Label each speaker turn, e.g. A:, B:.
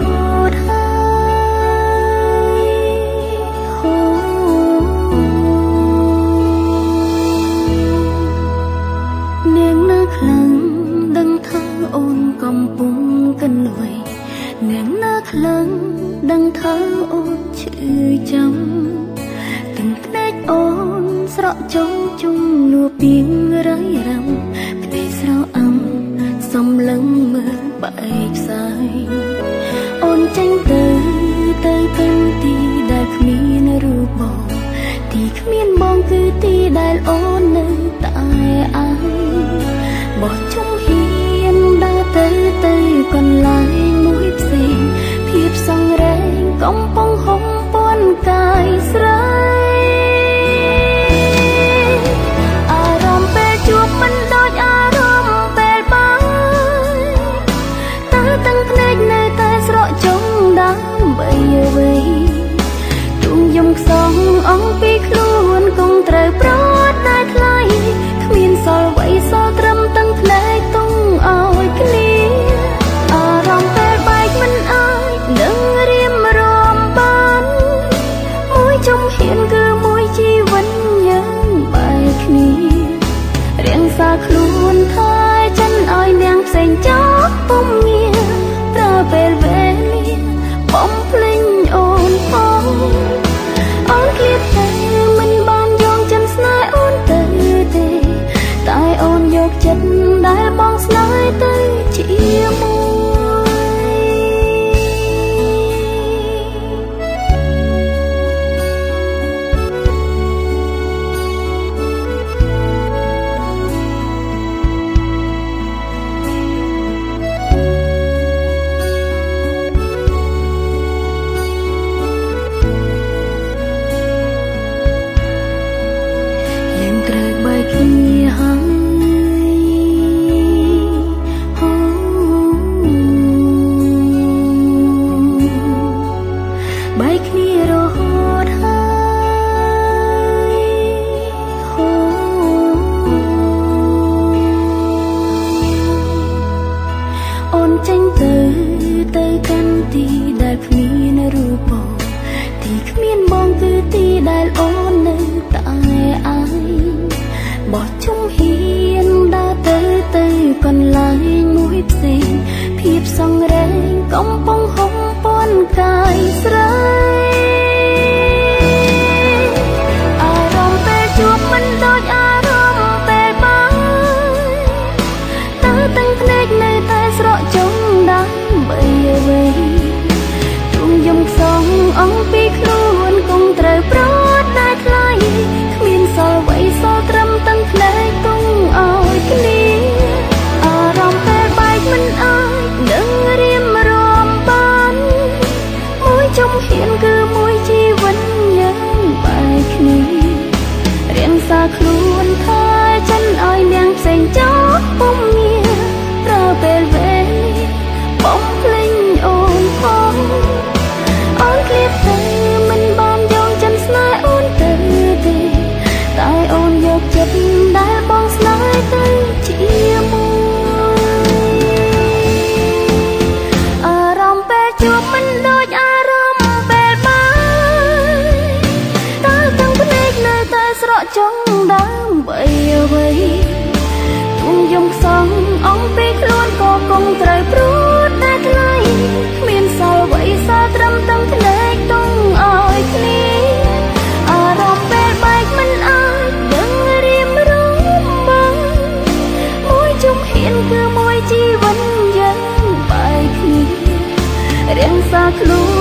A: ហូតហើយហូនាងណាខ្លាំងដឹងថាអូនកំពុងកិនអ្វីនាងណាខ្លាំងដឹងថាអូនឈឺចាំទាំងភ្នែកអូនស្រក់ចុងជុំនួពីងរៃរំផ្ទៃស្រអាំសំលឹងមើលបែកផ្សាយអូនចេញទៅទៅកាន់ទីដែលគ្មានរូបបងទីគ្មានបងគឺទីដែលអូននៅតែឯងបោះជុំហ៊ានដើរទៅទៅកន្លែងមួយផ្សេងភាពសង្រេងកំពុងហុំព័ន្ធកាយស្រីអារម្មណ៍ពេលជួបមិនដូចអារម្មណ៍ពេលបាយតើទាំងភ្នែកនៅតែស្រក់ចុងដើម្បីអ្វីទូងយំខ្សងអង្គពីខ្លួនគង់ត្រូវប្រត់ដែរថ្លៃគ្មានសល់អ្វីសល់ត្រឹមទាំងភ្នែកទុំឲ្យគ្នាអារម្មណ៍ពេលបែកមិនអាចនឹងរៀមរំបានមួយជំហានគឺមួយជីវិតយើងបែកគ្នារៀងសាខ្លួនថែចិនឲ្យនាងផ្សេងចោលពុំងារប្រើពេលវេលាបំភ្លេញអូនផងអូនឃ្លាតទៅមិនបានយកចិនស្នេហ៍អូនទៅទេតែអូនយកចិត្តដែលបងស្នេហ៍ទៅជាមួយយើងត្រូវបែកគ្នាហើយបែកគ្នារហូតហើយអូនចេញទៅទៅកាន់ទីដែលគ្មានរូបបងទីគ្មានបងគឺទីដែលអូននៅតែឯងបោះជុំហ៊ានដើរទៅទៅកន្លែងមួយផ្សេងភាពសង្រេងកំពុងហុំព័ន្ធកាយស្រីអារម្មណ៍ពេលជួបមិនដូចអារម្មណ៍ពេលបាយតើទាំងភ្នែកនៅតែស្រក់ចុងដើម្បីអ្វីទូងយំខ្សងអង្គពីខ្លួនគង់ត្រូវប្រត់ដែរថ្លៃគ្មានសល់អ្វីសល់ត្រឹមទាំងភ្នែកទុំឲ្យគ្នាអារម្មណ៍ពេលបែកមិនអាចនឹងរៀមរំបានមួយជំហានគឺមួយជីវិតយើងបែកគ្នារៀងសាខ្លួនថែចិនឲ្យនាងផ្សេងចោលពុំងារប្រើពេលវេលាបំភ្លេញអូនផងអូនឃ្លាតទៅមិនបានយកចិនស្នេហ៍អូនទៅទេតែអូនយកចិត្តដែលបងស្នេហ៍ទៅជាមួយអារម្មណ៍ពេលជួបមិនដូចអារម្មណ៍ពេលបាយតើទាំងភ្នែកនៅតែស្រក់ចុងដើម្បីអ្វីទូងយំខ្សងអង្គពីខ្លួនក៏គង់ត្រូវព្រួតដែរថ្លៃគ្មានសល់អ្វីសល់ត្រឹមទាំងភ្នែកទុំឲ្យគ្នាអារម្មណ៍ពេលបែកមិនអាចនឹងរៀមរំបានមួយជំហានគឺមួយជីវិតយើងបែកគ្នារៀងសាខ្លួន